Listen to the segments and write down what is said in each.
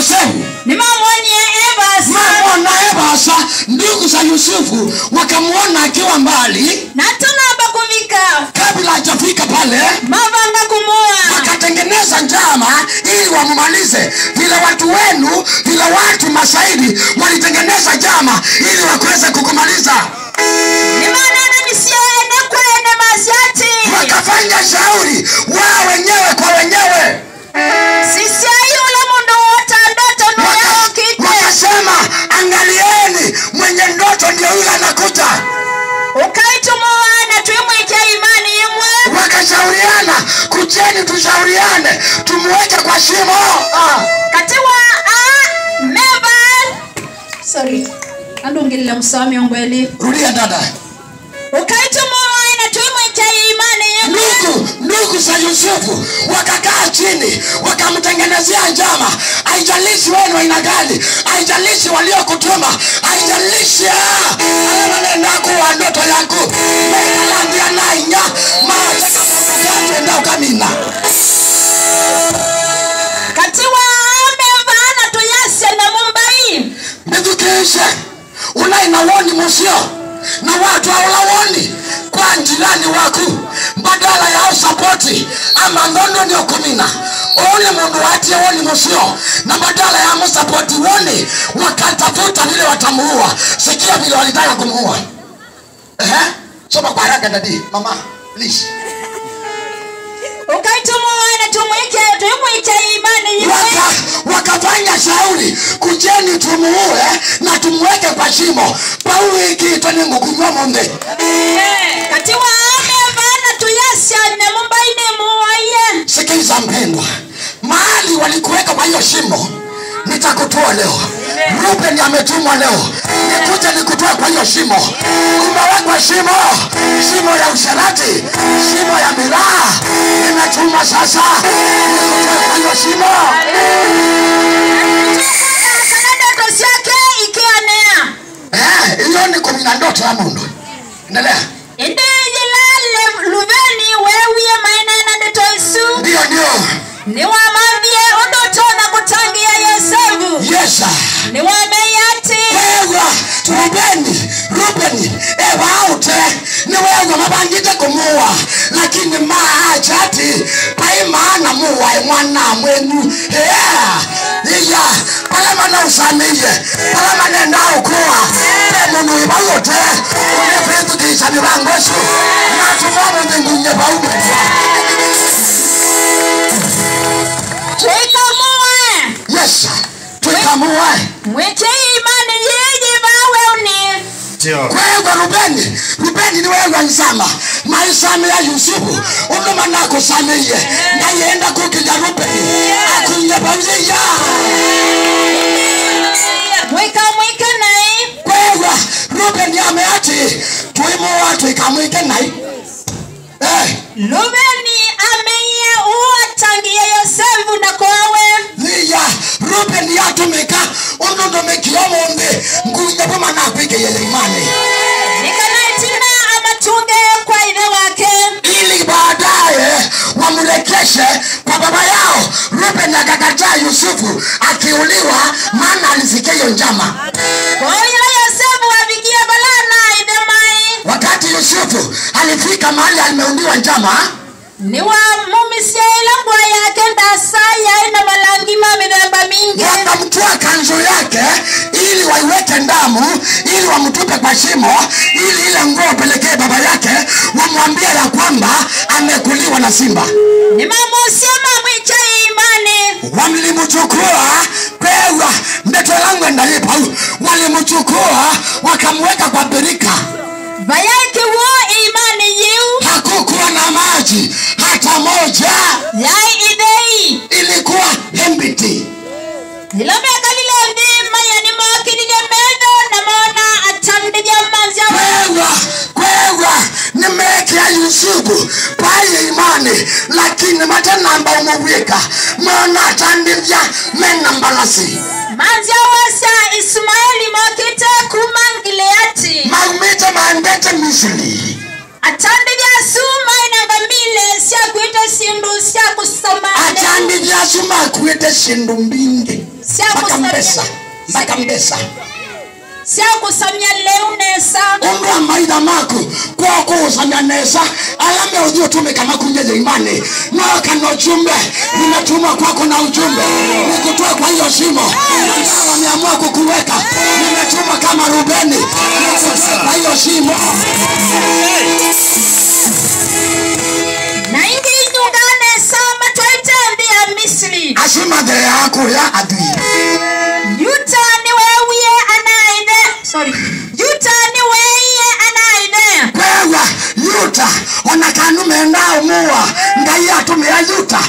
Yosefu Nimamonie mamona ebasa, ndugu za Yusufu wakamuona akiwa mbali, na tunaba kuvika kabla hajafika pale mavanga kumua, wakatengeneza njama ili wamumalize. Vile watu wenu, vile watu masaidi walitengeneza njama ili wakuweze kukumaliza. Wakafanya shauri wao wenyewe kwa wenyewe. Wakasema, angalieni mwenye ndoto ndio yule anakuja. Wakashauriana, kujeni tushauriane, tumuweke kwa shimo. Sorry. Andungilile msami ongweli. Rudia dada. Ndugu za Yusufu wakakaa chini, wakamtengenezea njama. Haijalishi wenu aina gani, haijalishi waliokutuma, haijalishi alanendaku wa ndoto yangu mekalandia nainya maatakaenda ukamina katiwa amevana tuyase na Mumbai mbithukishe unaina woni musio na watu haulawoni kwa njirani waku badala ya usapoti ama ngondo ni okumina ole mundu watie woni musio na badala ya musapoti woni wakatafuta vile watamuua. Sikia vile walitaka kumuua. Soma kwa haraka dadi mama please. Wakafanya shauri, kujeni tumuue na tumuweke kwa shimo. Paulo ikiitwa ni ngukunywa monde. Katiwa amevana tuyasya na Mumbai ne muwaye. Sikiza mpendwa, mahali walikuweka kwa hiyo shimo nitakutoa leo. Ruben ametumwa leo nikuja nikutoa kwa hiyo shimo. Umewekwa shimo, shimo ya usherati, shimo ya miraa. Nimetumwa sasa nikutoa kwa hiyo shimo. Hiyo ni kumi na ndoto ya mundu. Endelea. Ndio ndio. Niwamambie ondoto na kutangia Yosefu. Yes. Niwameyati. Wewe Rubeni ebaute ni wewe mabangite kumuua lakini maachati pai maana muwa mwana mwenu. Iya pala mana usamiye pala mana ndao kuwa pe munu ibaote unefetu kisha mibangosu na tumomo ngunye baume. Yes, tuikamue. Mweke imani yeye bawe uni. Kwewe Rubeni ni wewe nsama. Maisame ya Yusufu, unuma nako sameye. Na yenda kukija Rubeni. Akunye bauziya. Mweka mweke nai. Kwewe Rubeni ameati. Tuimua tuikamweke nai. Rubeni ameye uatangia Yosefu na kwawe. Liya Rubeni yatumika unundomekiomo mbe ngunye boma na kwike yele imani. Nikanaitina amatunge kwa ile wake ili baadaye wamrekeshe kwa baba yao. Rubeni akakataa Yusufu akiuliwa, maana alisikia hiyo njama. Kwa hiyo Yosefu afikia balana ile mai. Wakati Yusufu alifika mahali alimeundiwa njama, ni wa mumisia ilangwa yake ndasaya ina malangi mamidhamba mingi. Wakamtoa kanzu yake ili waiweke ndamu ili wamtupe kwa shimo ili ile nguo apelekee baba yake wamwambie ya kwamba amekuliwa na simba. Ni mamusia mamwicha imani. Wamlimchukua pewa ndeto langu ndalipa. Walimchukua wakamweka kwa birika. Bayaki wo imani yu. Hakukuwa na maji hata moja. Yai idei. Ilikuwa empty. Nilombe kalile ndima ya ni mwakili ya medo na mona atande ya manzia. Kwewa nimeke ya Yusufu paye imani lakini matanamba umeweka mona atande ya menambalasi. Manzia wasa Ismaili mwakite kumangileati. Maumite maandete Misri. Atande ya suma inangamile siya kuita sindu siya kusama. Atande ya suma kuita sindu mbingi. Mpaka mbesa. Mbesa. Syakusamya leu nesa. Ondwa maitha maku kwako usamya nesa. Alame ujio tume kama kunyeje imani. Na kana ujumbe nimetuma kwako na ujumbe nikutoe kwa hiyo shimo. Na wameamua kukuweka. Nimetuma kama Rubeni nikutoe kwa hiyo shimo. Na ingi nyungane sama twete ya Misri. Ashima ndere yako ya adui. Yuta ni wewe anaide. Sorry. Yuta ni wewe anaide. Wewe Yuta onakanu menda umua ngai atumia Yuta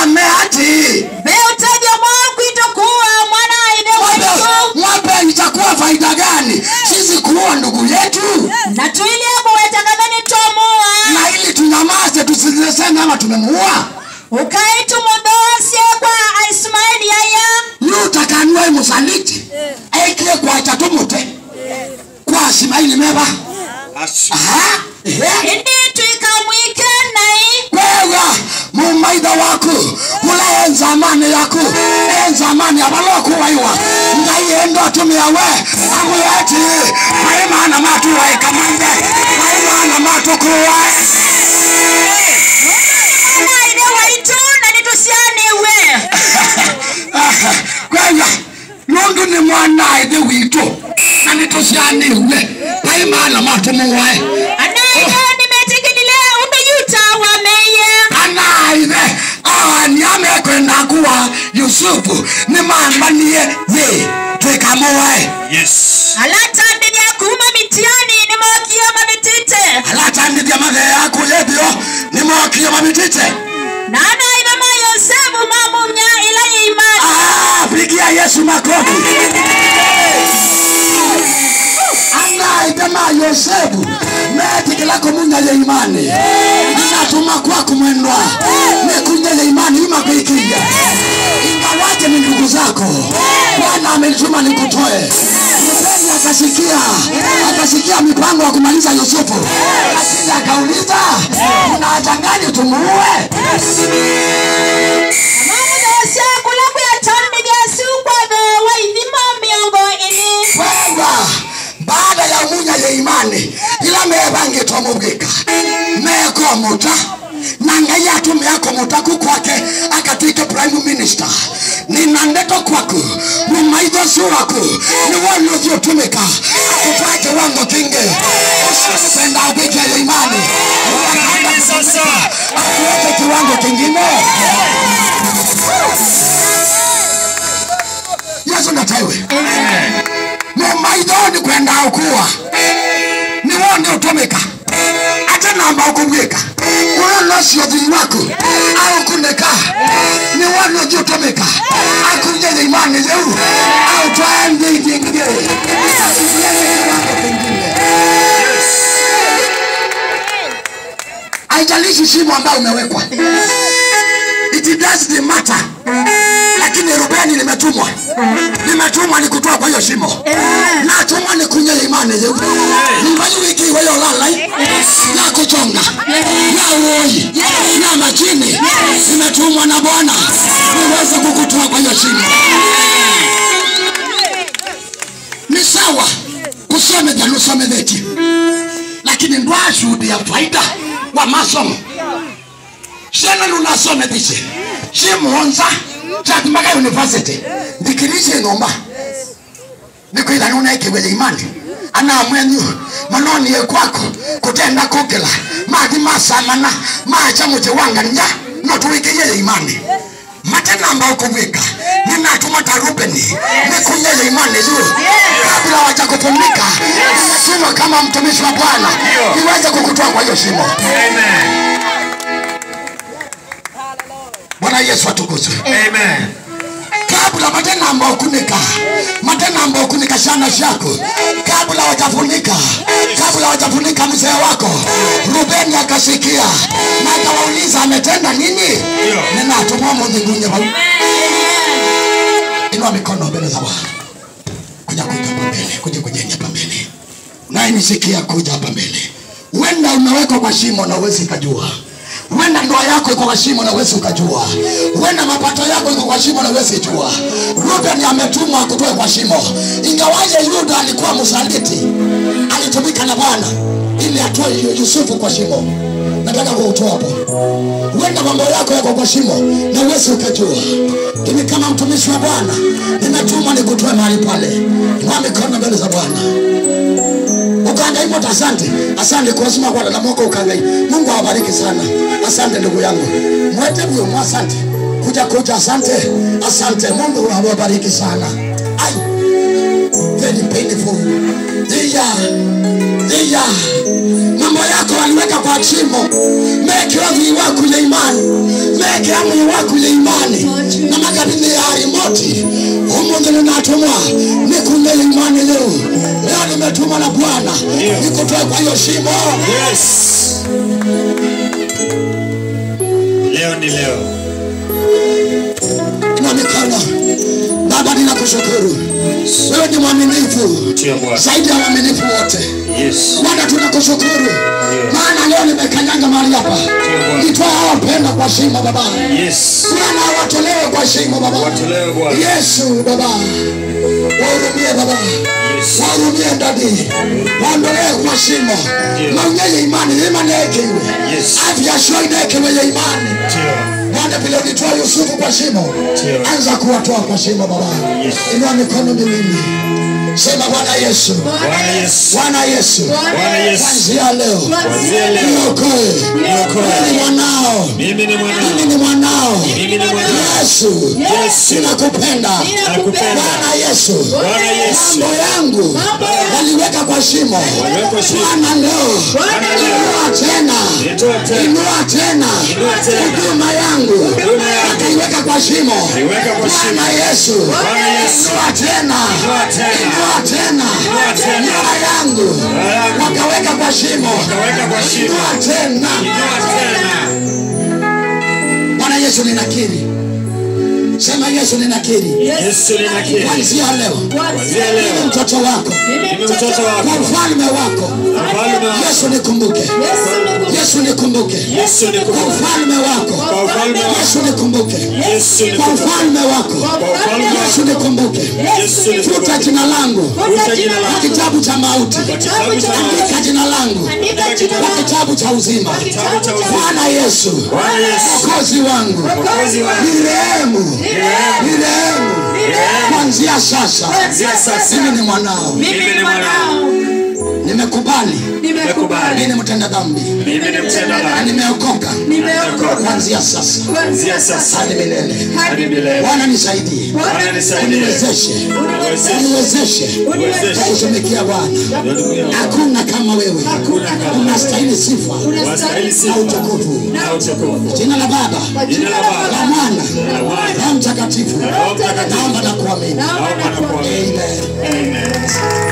ameati. Beutaje mwangu itakuwa mwana aide wetu. Mwape itakuwa faida gani sisi kuwa ndugu yetu? Na tuilie kuwetakabeni tomoa. Na ili tunyamaze tusiseme ama tumemuua. Ukaitu mudhosie kwa Ismaili yaya. Yuta kanwe musaliti. Ekie kwa chatumute. Kwa Ismaili meba. Aha. Hindi tuikamwike nai. Wewe mumaida wako ula enzamani yako enzamani abaloku waiwa ngai endo atumia we amuyati maimana matu waikamande maimana matu kuwa Kwewa nundu ni mwana ithe witu na nitucianiwe maimana matu muwae. Anaithe nimetikilile undu Yuta wameye. Anaithe awani amekwenda kuwa Yusufu ni mambanie ye twikamuwae. Yes. Alatandithia kuma mitiani nimokia mabitite. Alatandithia mathe yaku yethio nimokia mabitite. Na anaithe ma Yosefu mamumya ila imani. Ah, pigia Yesu makofi. Anaithe ma Yosefu metikila kumunya ya imani. Ninatuma kwako mwendwa nikunya ya imani ima kuikinya. Ingawaje ni ndugu zako, Bwana amenituma nikutoe. Rubeni akasikia mipango ya kumaliza Yusufu, lakini akauliza kuna haja gani tumuue? Baada ya munya ya imani ila mebange tomubwika meko muta na ngai atumia komutaku kwake akatwike prime minister. Nina ndeto kwaku mumaitho waku ni wone uthiotumika akutwae kiwango kingi usipenda ubike ya imani akuweke kiwango kingine. Yesu nataiwe mumaitho ni kwenda ukua ni wone utumika ata namba ukubwika ulo sio wako au kuneka ni wone utumika akunje imani leo au twende ingine kingine. Haijalishi shimo ambayo umewekwa, it doesn't matter. Lakini Rubeni nimetumwa. Nimetumwa nikutoa kwa hiyo shimo. Natumwa nikunywe imani leo. Nimbayu wiki wewe lala na kuchonga. Na uoi. Na majini. Nimetumwa na Bwana niweze kukutoa kwa hiyo shimo. Ni sawa kusome na usome dheti. Lakini ndwashuhudia faida wa masomo. Shena lunasome dhiche. Shimuonza Chatumaka University. Ndikirishe ngomba. Nikuida nuna ikiwele imani. Ana mwenyu manoni kwako kutenda kokela. Madi masamana macha muje wanga nya notuwikeye imani. Matena ambao kuwika ninatuma tarubeni nikunye imani juu kabla hawajakufunika. Ninatuma kama mtumishi wa Bwana niweze kukutoa kwa hiyo shimo. Amen. Bwana Yesu atukuzwe. Amen. Kabla matena ambao kunika, matena ambao kunika shana shako, kabla hawajafunika, kabla hawajafunika mzee wako, Rubeni akasikia na akawauliza ametenda nini? Ninatuma Mungu ngunye. Inua mikono mbele za Bwana. Kuja kuja hapa mbele, kuja kuja hapa mbele. Naye nisikia kuja hapa mbele. Huenda umewekwa kwa shimo na huwezi kujua. Huenda ndoa yako iko kwa shimo na huwezi ukajua. Huenda mapato yako iko kwa shimo na huwezi jua. Ruben ametumwa kutoa kwa shimo. Ingawaje Yuda alikuwa msaliti, alitumika na Bwana ili atoe Yusufu kwa shimo. Nataka kuutoa hapo. Huenda mambo yako yako kwa shimo na huwezi ukajua. Mimi kama mtumishi wa Bwana nimetumwa nikutoe mahali pale. Inua mikono mbele za Bwana. Ukangai moto, asante. Asante kwa sima kwa na mwako ukangai. Mungu awabariki sana. Asante ndugu yangu. Mwete huyo asante. Kuja kuja asante. Asante. Mungu awabariki sana. Ai. Very painful. Dia. Dia. Mambo yako aliweka kwa shimo. Make every wako ya imani. Make every wako ya imani. Na makabini ya remote. Humo ndio natumwa. Nikunde imani leo. Leo nimetumwa na Bwana. Nikutoe kwa hiyo shimo. Yes. Leo ni leo. Inua mikono. Baba ninakushukuru. Wewe ni mwaminifu. Zaidi ya waaminifu wote. Yes. Bwana tunakushukuru. Maana leo nimekanyanga mahali hapa. Nitoa hao wapenda kwa shimo baba. Yes. Bwana watolewe kwa shimo baba. Watolewe Bwana. Yesu baba. Wahurumie baba. Yes. Wahurumie dadi. Waondolewe kwa shimo. Maunye imani, imani yake iwe. Yes. Afya show yake iwe imani. Bwana vile ulitoa Yusufu kwa shimo, anza kuwatoa kwa shimo baba. Yes. Inua mikono miwili. Sema Bwana Yesu. Bwana Yesu. Bwana Yesu. Bwana Yesu. Kuanzia leo. Kuanzia leo. Niokoe. Niokoe. Mimi ni mwanao. Mimi ni mwanao. Mimi ni mwanao. Mimi ni mwanao. Yesu. Yesu. Ninakupenda. Nakupenda. Bwana Yesu. Bwana Yesu. Mambo yangu waliweka kwa shimo. Waliweka kwa shimo. Bwana leo. Bwana leo. Inua tena. Nitoa tena. Inua tena. Inua tena. Huduma yangu. Huduma yangu. Akaiweka kwa shimo. Akaiweka kwa shimo. Bwana Yesu. Bwana Yesu. Inua tena. Inua tena. Inua tena. Inua tena. Ndoa yangu. Wakaweka kwa shimo. Wakaweka kwa shimo. Inua tena. Inua tena. Bwana Yesu ninakiri. Sema Yesu ninakiri. Yesu ninakiri. Kuanzia leo. Kuanzia leo. Mimi mtoto wako. Mimi mtoto wako. Kwa ufalme wako. Ufalme wako. Yesu nikumbuke. Yesu nikumbuke. Yesu nikumbuke. Kwa ufalme wako. Kwa ufalme wako. Yesu nikumbuke. Yesu Kwa nikumbuke. ufalme wako. Kwa ufalme wako. Yesu nikumbuke. Yesu nikumbuke. Futa jina langu. Futa jina langu. Kwa kitabu cha mauti. Kitabu cha mauti. Andika jina langu. Andika jina Kwa langu. kitabu cha uzima. Kitabu cha uzima. Bwana Yesu. Bwana Yesu. Mwokozi wangu. Mwokozi wangu. Nirehemu. Nirehemu. Kuanzia sasa. Kuanzia sasa. Mimi ni mwanao. Mimi ni mwanao. Nimekubali. Nimekubali. Mimi ni mtenda dhambi. Mimi ni mtenda Na dhambi. nimeokoka. Nimeokoka. Kuanzia sasa. Kuanzia sasa. Hadi milele. Hadi milele. Bwana nisaidie. Bwana nisaidie. Uniwezeshe. Uniwezeshe. Uniwezeshe. Kutumikia Bwana. Hakuna kama wewe. Hakuna kama Unastahili sifa Unastahili na sifa utukufu. na utukufu. Jina la Baba, Jina la Baba, la Mwana, la Mwana, Roho Mtakatifu. Roho Mtakatifu. Naomba na kuamini. Naomba na kuamini. Amen. Amen.